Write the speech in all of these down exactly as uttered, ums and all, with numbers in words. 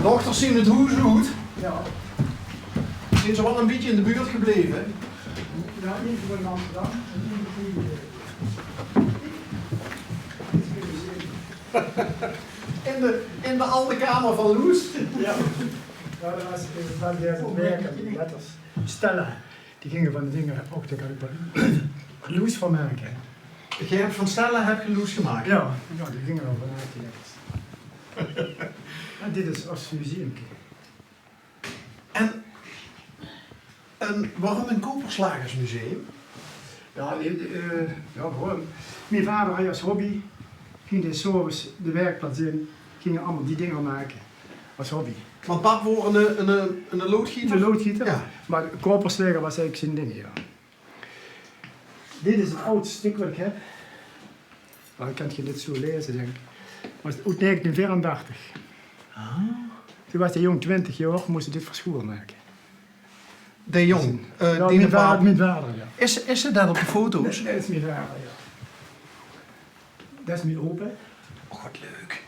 Dochters zien 't hoes oet. Ja. Zien ze waal e bietje in de buurt gebleve? Ja, eentje woont in Amsterdam en eentje in, eh, in de, in de alde kamer van Loes. Ja. Ja, dat was, dat was juist het werk aan die letters. Stella, die gingen van de dingen ook te Loes van maken. Geer höb van Stella höb geer Loes gemaak? Ja, ja, die gingen al vanuit die letters. En dit is als museumke. En, en waorum e koperslagersmuseum? Ja, eh, eh, ja, gewoon. Mien vader had als hobby, ging de 's aoves de werkplaats in, gingen allemaal die dingen maken. Als hobby. Want pap woor 'ne, 'ne, 'ne loodgieter? De loodgieter. Ja. Maar de koperslager was eigenlijk zijn ding, ja. Dit is het oudste stuk wat ik heb. Maar ik kan het niet zo lezen, denk ik. Maar het is uit negentien veerendertig. Ah. Toen was de jong twintig jaar, moest hij dit voor school maken. De jong, eh, ja, die mien vader, mien vader, ja. Is, is ze dat op de foto's? Dat, dat is mien vader, ja. Dat is mien opa. Oh, wat leuk.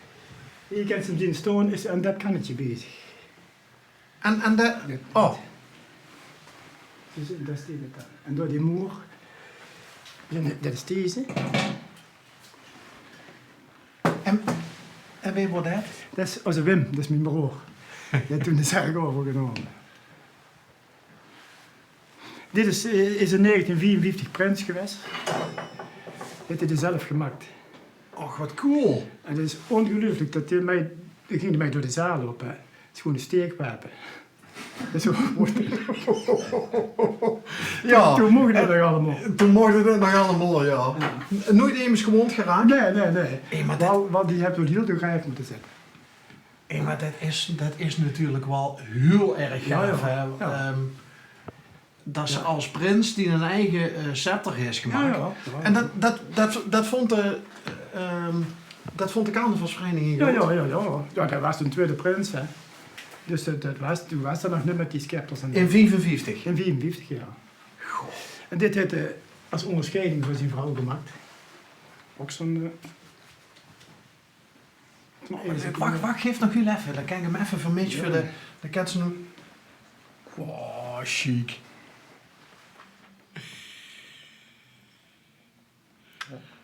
Hier kan ze hem zien staan, is aan dat kannetje bezig. En, en de, oh. Dus, eh, dat is die met dat. En door die moer, ja, dat is deze. En, en wie woor dat? Dat is onze Wim, dat is mijn broer. Die heeft toen de zaak overgenomen. Dit is, eh, is in negentien vierenvijftig prins geweest. Heeft hij er zelf gemaakt. Och, wat cool. En het is ongelooflijk dat hij mij, hij ging mij door de zaal op, hè. Het is gewoon een steekwapen. Dus zo wordt het. Ja. Toen, toen mocht het nog allemaal. Toen mocht het nog allemaal, ja. Ja. Nooit emes gewond geraakt? Nee, nee, nee. Hey, maar dat... Wel, wel, die hebben we heel de grijf moeten zetten. Hey, maar dat is, dat is natuurlijk wel heel erg gaaf, hè? Ja, ja. Ja. Ehm, dat ze als prins die een eigen, eh, scepter is gemaakt. Ja, ja, ja. En dat, dat, dat, dat vond de, ehm, dat vond de carnavalsvereniging goed. Ja, ja, ja. Ja, dat was de tweede prins, hè. Dus dat, dat was, toen was er nog niet met die scepters en... In vierenvijftig? In vierenvijftig, ja. Goh. En dit heeft hij als onderscheiding voor zijn vrouw gemaakt. Ook zo'n, eh, Wach, wach, geef nog hiel effe. Dan kan ik hem effe vermitsje veur de, de kets nog. Wow, chic.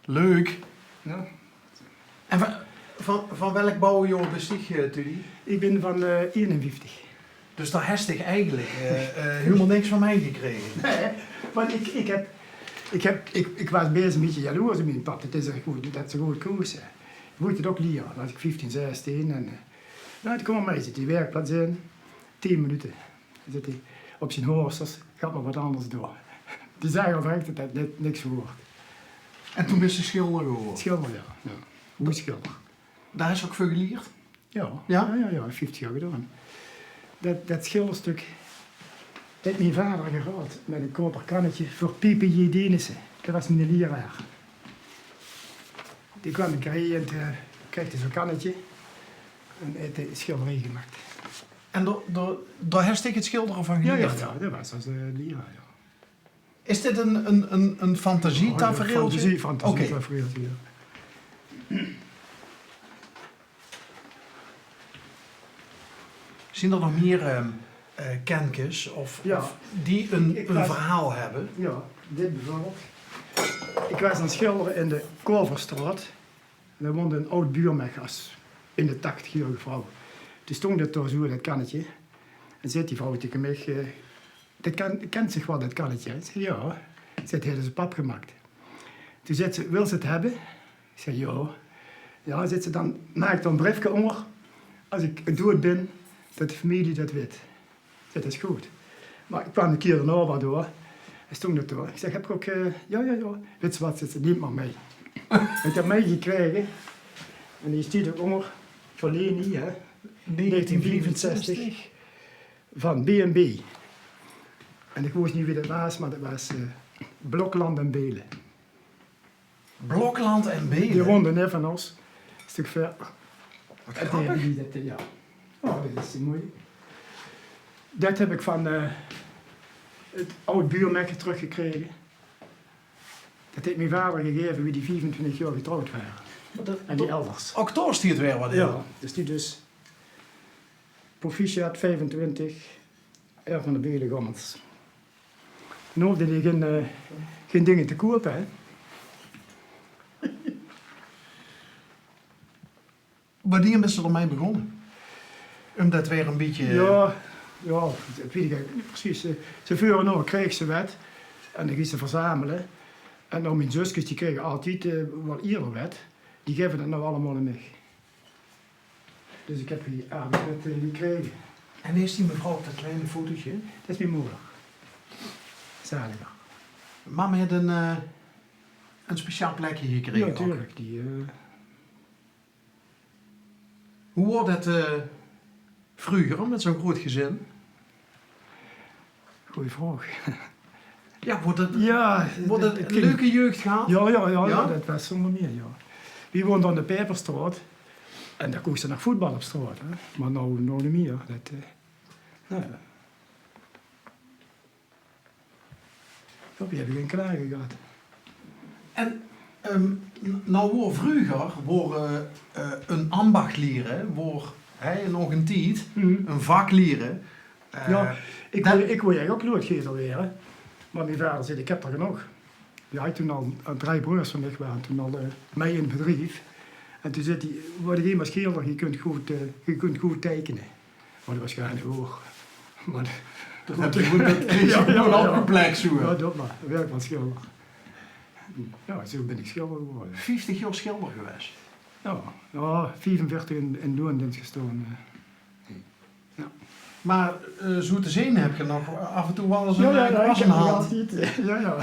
Leuk. Ja. En van, van, van welk bouwjaor bis dich, eh, Tudy? Ik ben van, eh, eenenvijftig. Dus dao hes dich eigelik, eh, eh, hielemaol niks van mich gekrege. Nee, want ik, ik heb, ik heb, ik, ik was best een bietje jaloers op mien pap. Dat is echt goed, dat ze goed koos, hè. Ik moest het ook leren, was ik vieftien, zestien en, eh, nou, toen kwam hij, zit die werkplaats in, tien minuten. Dan zit hij op zijn horsters, gaat maar wat anders door. Die zagen al direct dat dat ni-, niks woort. En toen bis se schilder gewore? Schilder, ja. Ja. Hoesschilder. Dao hes se ook veur gelierd? Ja. Ja? Ja, ja, ja, vieftien jaar gedaan. Dat, dat schilderstuk heeft mien vader geraod met een koper kannetje voor P P J Denissen. Dat was mien leraar. Die kwam een keer en, eh, kreeg hij zo'n kannetje en heeft hij schilderij gemaakt. En dao, dao, dao hes dich het schildere van gelierd? Ja, ja, ja, dat was als, eh, leraar, ja. Is dit een, een, een, een fantasietafereeltje? Oh, ja, fantasie, fantasietafereeltje, ja. Zien er nog mier, ehm, eh, kenkes of, ja, of die een, een verhaal hebben? Ja, dit bijvoorbeeld. Ik was aan het schilderen in de Korverstraat. Dao woonde een oud buurmech, as in de tachtig jarige vrouw. Die stong dat dao zoe, dat kannetje. En zet die vrouw tegen mich, eh, "Dat kan, kent zich wel, dat kannetje?" Ik zeg, "Ja." Zet, "Heeft ze pap gemaakt?" Toen zet ze, "Wil ze het hebben?" Ik zeg, "Ja." "Ja," zet ze, "dan maak dan een briefke onder. Als ik dood ben, dat de familie dat weet." Zet, "Is goed." Maar ik kwam een keer daarna wel door. Hij stond er door. Ik zeg, "Heb ik ook, eh, ja, ja, ja." "Weet ze wat," zet ze, "neem maar mee." Ik heb meegekregen. En die stiet ook onder. Van Leni, hè. Negentien vijfenzestig. Van B en B. En ik wist niet wie dat was, maar dat was, eh, Blokland en Belen. Blokland en Belen? Die woonde net van ons. Een stuk ver. Wat grappig. En die, die, dat, ja. Oh, dat is mooi. Dat heb ik van, eh, het oud buurmechje teruggekregen. Dat heeft mijn vader gegeven wie die vijfentwintig jaar getrouwd waren. En die elders. Ook dao stiet weer wat in. Ja, dus die dus Proficiat vijfentwintig, R van de Belegommels. Noe hoofde die gein, eh, gein dinger te koupe, hè. Wannier bès se d'r mei begós? Um det weer ein bietje... Jao, jao, det weit ich eigelik neet precies. Ze, ze veure nog, kreeg ze waat. En dan góng ze verzamele. En noe, mien zuskes, die krege altied, eh, waal ieëder waat. Die gaeve det noe allemaol aan mich. Dus ich höb hie aardig waat, eh, gekrege. En wae is die mevrouw op det kleine fotootje? Det is mien moder. Zaliger. Mam haet ein, eh, ein speciaal plekje gekrege ouch. Jao, natuurlik. Die, eh, Wie waor det, eh, vreuger mit zo'n groeat gezin? Gooj vraog. Jao, waor det, jao, waor det ein leuke jeug gehad? Jao, jao, jao, jao, det waas zónger mieër, jao. Wie woonde aan de Peperstraot en dao kóns se nog voetballe op straot, hè. Mer noe, noe neet mieër. Det, eh, noe jao. Jao, wie höbbe gein klage gehad. En, ehm, n-, noe waor vreuger, waor, eh, eh, ein ambach liere, waor, hè, nog ein tied, ein vak liere. Eh, jao, ich wól, ich wól eigelik ouch loodgeter waere. Mer mien vader zag: "Ich höb d'r genóg." Die haw toen al, al drie breurs van mich wore toen al, eh, mei in 't bedrief. En toen zag hae: "Waat ich, mer sjilder, geer kónt good, eh, geer kónt good teikene." Mer det waas gaar neet waor. Mer det, det, det kreeg se gewoon opgeplek, zoe. Jao, det mer. Wirk van sjilder. Jao, zoe bön ich sjilder gewore. Vieftig jaor sjilder gewaes? Jao, jao, viefenveertig in, in loondeens gestaon, eh. Jao. Mer, eh, zoe te zeen höb geer nog aaf en toe waal ins ein, eh, kwas in de hand. Jao, jao.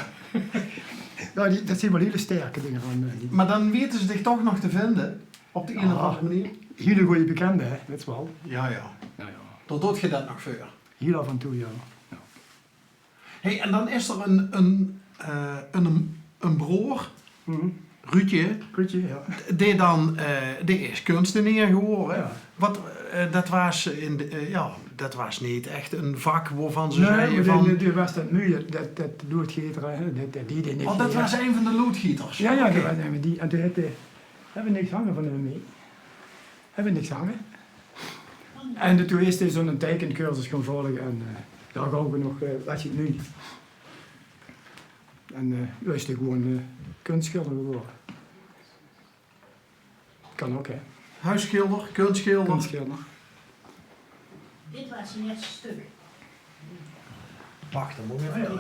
Jao, die, det zeen waal hiel sterke dinger aan, eh, die... Mer dan weite ze dich toch nog te vinde, op de ein of anger meneer? Hiel gooj bekende, hè, det waal. Jao, jao. Jao, jao. Dao doot geer det nog veur? Hiel aaf en toe, jao. Jao. Hey, en dan is d'r ein, ein, eh, ein, ein broor, Ruudje. Ruudje, jao. D-, dae dan, eh, dae is kunstenaer gewore. Jao. Waat, eh, det waas in de, eh, jao, det waas neet ech ein vak wovan ze zagte van... Nae, mer dae, dae waas det noe, det, det loodgetere, hè, det, det deej 'r neet. Oh, det waas ein van de loodgeters? Jao, jao, oké. Det waas ein van die. En toen haet 'r, höbbe v'r niks hange van häöm, nae. Höbbe v'r niks hange. En toen is 'r zoe'n teikencursus gaon volge en, eh, dao gaon v'r nog, eh, waat is 't noe? En, eh, jao, is 'r gewoon, eh, kunstschilder gewore. Kan ouch, hè? Huisschilder, kunstschilder. Kunstschilder. Dit waas zien ierste stök. Wach, dan mót ich effe...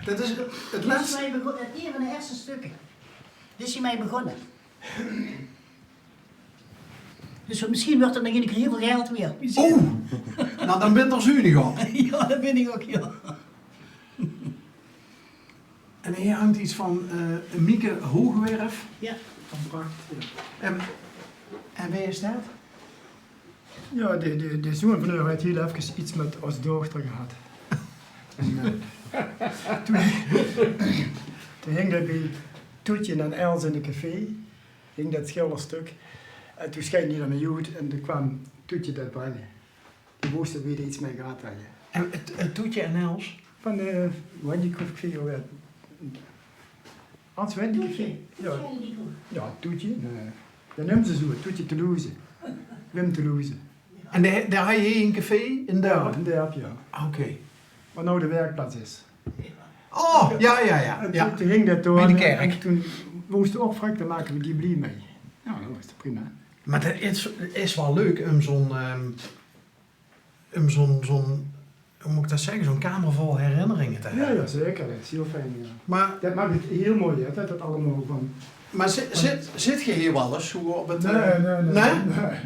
Dit is 't, 't... Dit is lètste. Mei begós-, 't, ein van de ierste stökker. Dit is hie mei begós. Dus mesjien wuuert 't nog ein kieër hiel väöl geld waerd. Oeh! Noe, dan bön ich d'r zuunig op. Jao, det bön ich ouch, jao. En hie hingk get van, eh, Mieke Hoogwerf. Jao. Van Pracht, jao. En, en wae is det? Jao, de, de, de zoon van häör haet hiel efkes get mit ós dochter gehad. En, eh, toen, toen hingk det bie Toetje en Els in de café. Hingk det sjilderstök. En toen sjeen die d'r mei oet en toen kwaam Toetje det bringe. Die wós det v'r d'r get mei gehad hadde. En 't, 't Toetje en Els? Van, eh, Wendy Café, wie hèt 't? Hans Wendy Café? Toetje. Jao. Jao, Toetje. Eh, det neumde ze zoe, Toetje Toulouse. Wim Toulouse. En dao, dao haw hae ein café in Dörp? Jao, in Dörp, jao. Ah, oké. Waat noe de werkplaats is. Oh, jao, jao, jao. En toen, toen hingk det dao bie de kèrk. En toen wós 'r ouch vraoge, dan make v'r die blie mei. Jao, det waas toch prima. Mer 't is, is waal leuk um zoe'n, ehm, um zoe'n, zoe'n, wie mót ich det zègke, zoe'n kamer vol herinneringe te höbbe. Jao, jao, zeker. Det is hiel fijn, jao. Mer det maak 't hiel mooi, hè, det 't allemaol van... Mer zi-, zit, zit geer hie waal ins zoe op 't, eh... Nae, nae, nae. Nae? Nae.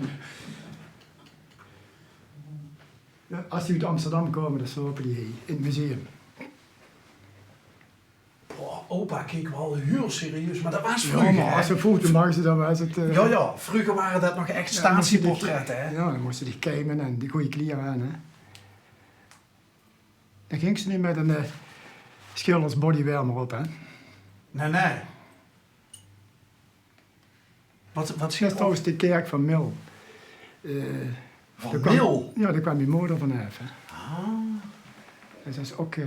Jao, es die oet Amsterdam kómme, dan slaope die hie in 't museum. Boah, opa keek waal hiel serieus, mer det waas vreuger, hè? Jao, mer es ze foto maakde, dan waas 't, eh... Jao, jao, vreuger wore det nog ech statieportrette, hè? Jao, dan mós ze dich keime en die gooj klier aan, hè? Dan góng ze neet mit ein, eh, sjildersbodywarmer op, hè? Nae, nae. Waat, waat... Det is trouwens de kèrk van Mil. Eh, van Mil? Jao, dao kwaam mien moder vanaaf, hè. Ah. En det is ouch, eh,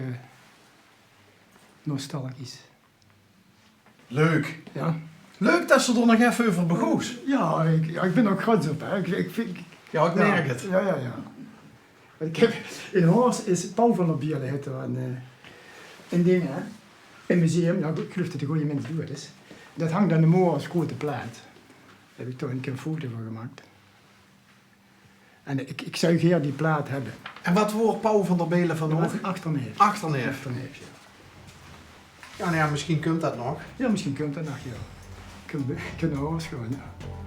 nostalgisch. Leuk. Jao. Leuk det se d'r nog effe euver begós. Jao, ich, jao, ich bön ouch gruuets op, hè. Ich, ich vinj, Ja, ich merk 't. Ja, ja, ja. Want ich höb, in Horst is Paul van der Beele, haet d'r ein, eh, ein ding, hè? Ein museum. Ja, ich geluif det de gooje mins doeë is. Det hang dan de moor es groeëte plaat. Dao höb ich toch ein kieër ein foto van gemaak. En ich, ich zou gaer die plaat höbbe. En waat woor Paul van der Beele van oor? Achterneef. Achterneef. Achterneef, ja. Ja, noe ja, misschien kump det nog. Ja, misschien kump det nog, ja. Kónne v'r, kónne v'r ins gaon, ja.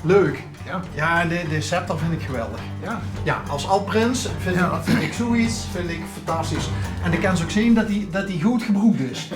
Leuk. Ja. Ja, de, de scepter vind ich geweldig. Ja. Ja, es aad-prins vind ich, vind ich zoiets, vind ich fantastisch. En dan kans se ouch zeen det die, det die good gebroekt is.